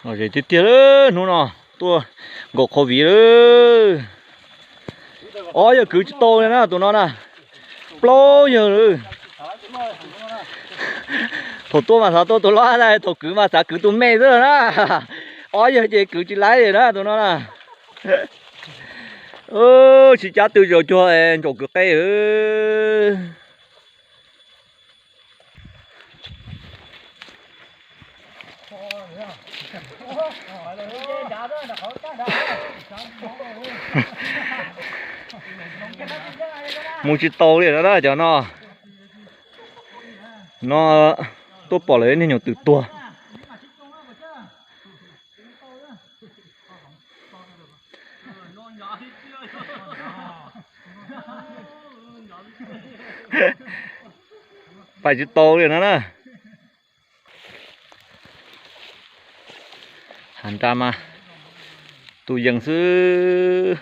Lom zem tiag tiag lawm hnub no, tuaj nkaum qhov viv lawm. Ob yawg kwv tsis tau li na tus no na. Plaub yawg lawm. Thaum tuaj mas xav tuaj tus loj, thaum kwv mas xav kwv tus me xwb na. Ob yawg ces kwv tsis laib li na tus no na. Tsis cab tw zaus cuag ntsaum kwv qe. Mus tsis tau li na cov no. No tuaj pom lawv niag nyuam twm tuag. Pais tsis tau li no na. Hav nraj mas tus yees xwb.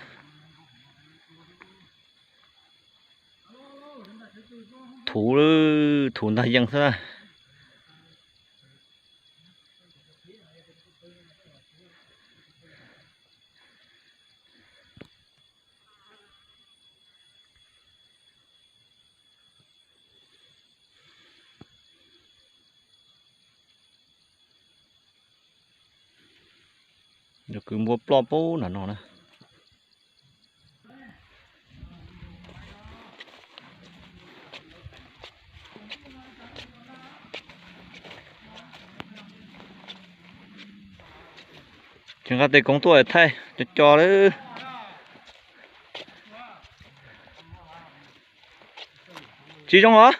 Thuv, thuv ntag yees xwb na. Yog kwv npua ploj paub nram no na. Ces nqa tes koob tuaj thaij co co lawm. Tsis zoo os.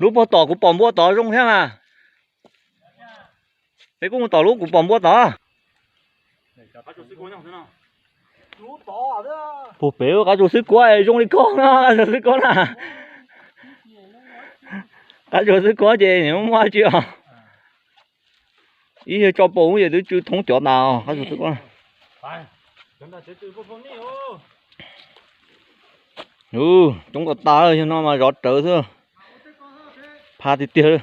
Lub puag tom kuv pom npua tod zoo thiab mas. Peb kuj mus tom lub kuv pom npua tod. Puag pem qab tsuas xwb kuab zoo li koj na, qab tsuas xwb kuab na. Qab tsuas xwb kuab ces muaj tsi os. Ib yawg tso paus ces twb tsw thoob cov tas os, qab tsuas xwb kuab. Coob koj tas, yog no mas zov rawv xwb. Pha tiag tiag.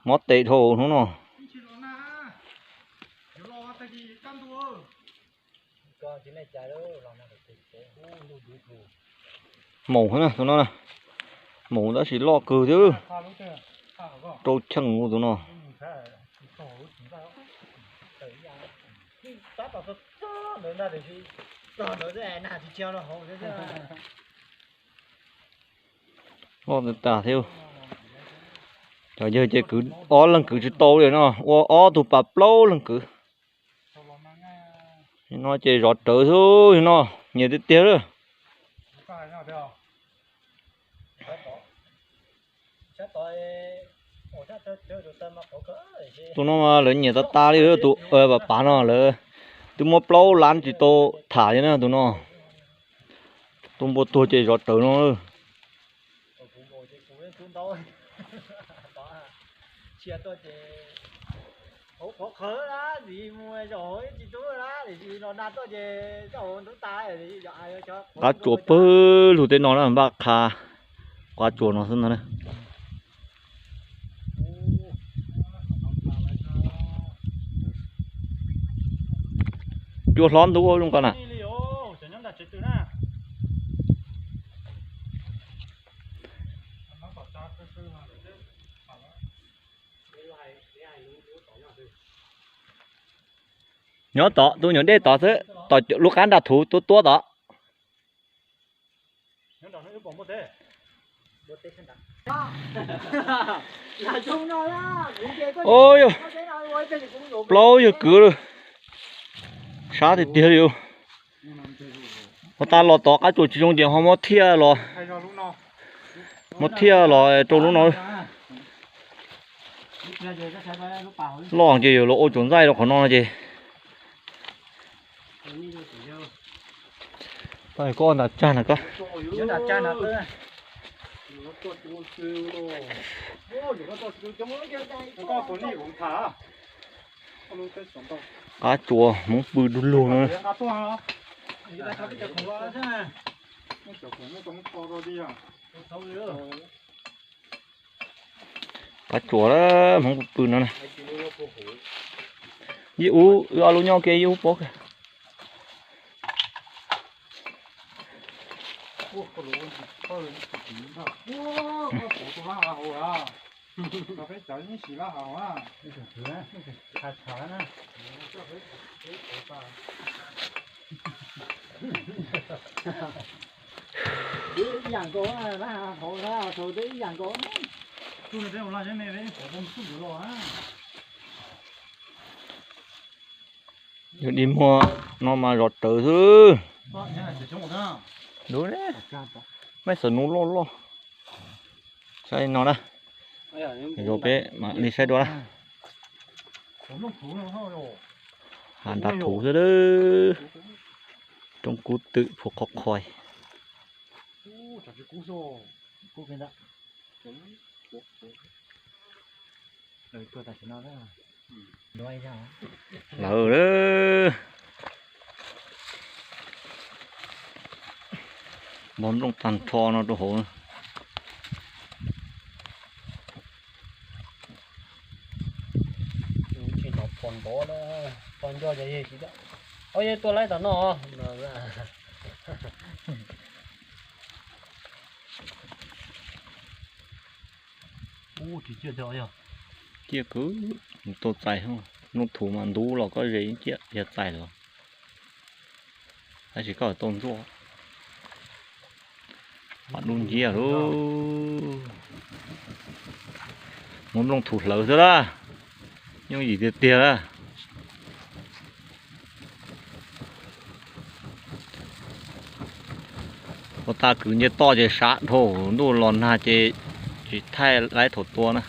Mob tes dhau hnub no. Maum na tus no, maum tab sis loj kawg thiab. Rau cheej tus no. Loj tas thiab. Cov yawg ces kwv ob leeg kwv tsis tau li no, ua ob tug pas plaub leeg kwv. No ces zov rawv xwb no, nyias tiag tiag lawm. Tus no mas lawv nyiam tas tas li, tus pav pav no lawv twb muab plaub lab tsis tau tham li na tus no. Tus npua tuag ces zov rawv no. Qab tsuas pawg lug tej no na, npaj qha qab tsuas no xwb ntag na. Cua hlob ntub zoo koj na. Nyob tod, tus nyuam dej tod xwb, tom lub qab nram thuv tuab tuab tod. Au yog, plaub yawg kwv lawm, sab tiag tiag li. Ua tas los tod qab tsuas tsis zoo ces ho muab thiaj los, muab thiaj los rau lub no. Loj ces yuav los ua tsuas ntxaij rau qhov no ces. Koj nram tsag na koj. Qab tsuas hmoov pw du lug na. Pab tsuas lawm, hmoov pw pw no na. Yij ub, wb ob lub nyob kiag yij ub pob kiag. Yog dig muag no mas zov rawv xwb. Dub ne, mej xav nub loj loj. Saib no na, yog peb mam li saib dua na. Ha nrad thuv xwb, roob kub twm phuv qhov qhoi. Lawv, npog nplooj tag nrho no rau hauv. Tsis tau pom ntov na, pom nco ces yog tsis tau. Au, yog tuaj laib tom no. Ub, tsis ciaj thiab yog. Ciaj kawg, tau txais. Nub thuv mas ntub los koj ze ciaj yog txais los. Tab sis koj tau ntxuaj. Pom dub nciab lauj. Muab nplooj thuv hlawv xwb lawm. Yooj yim tiag tiag lawm. Ua tag kwv nce toj ces sab dhau, ntuj los nag ces tsis thaij laib thaum tua na.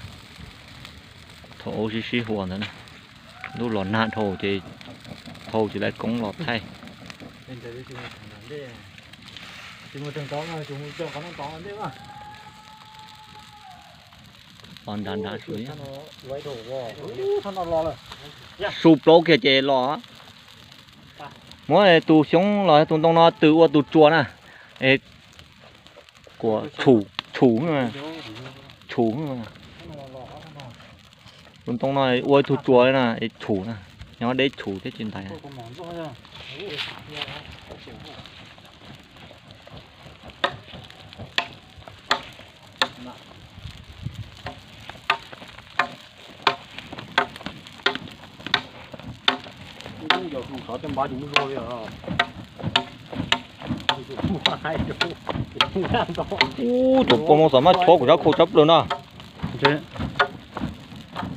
Thaum ub sib sib hua ntawd na. Ntuj los nag dhau ces thau tsis laib koob los thaij. Nrad nrad su, su plaub kiag ces los. Muab tus xyoob los tus ntoo no tws ua tus tsuas na. Es kuas tshum, tshum, tshum. Tus ntoo no ua ib tug tsuas na, es tshum na. Nyob deb tshum thiab tsis ntais. Ub, tus pog no xav maj chob kuv sab khau tshab plaws na.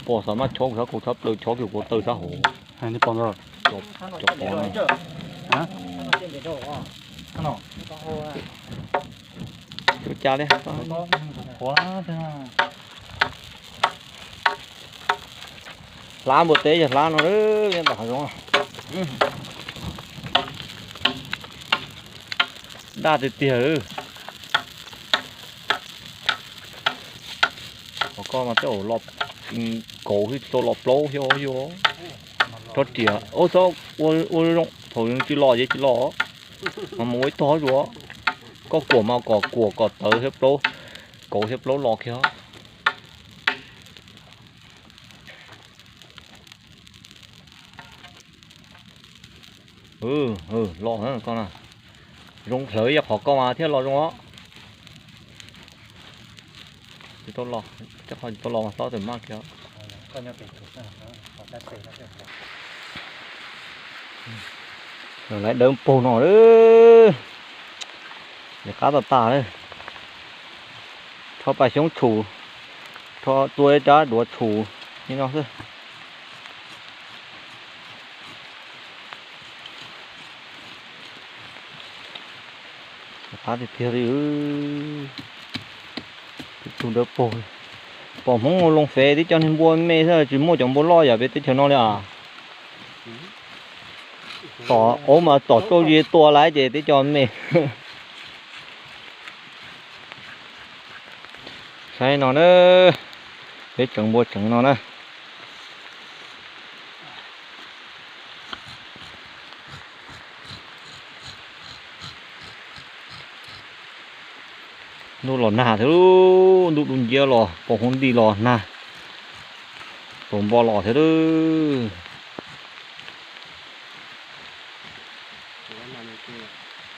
Pog xav maj chob kuv sab khau tshab plaws, chob kiag kuv taw sab hauv. Cov pog no. Ua cas li? Hlav npua teb yog hlav no, nyob tom hav zoov. Daj tiag tiag. Qhov ko mas tej zaum kauv tsis tau los plaub thiab yog. Tsob riam ub, txhob ua zoo, thaum tsis los ces tsis los, mas mus ua ib tog zuav. Koj kuam mas kom kuam kom tawv thiab plaub, kauv thiab plaub los kiag. Los koj na, zoo hlawv yog qhov koj mas thiaj los zoo os. Tsis tau los, tej qhov tsis tau los mas xob tawm maj kiag. Lawv dawb paug no, ces qab tag tag. Rho pais xyoob tshum, rho tua ib rab duav tshum li no xwb. Qab tiag tiag li. Tib tug dawb paug. Pom Hmoob ua loo fem tib co niag npua me xwb, tsis muaj cov npua loj yam peb teb chaws no li as. Tom ub mas tom txuj ci tua lawm ces tib co me. Saib no na, peb tseev npua tseev no na. Ntuj los nag thiab, ntuj dub nciab los pos hub nti los nag, pos npo los thiab lawm.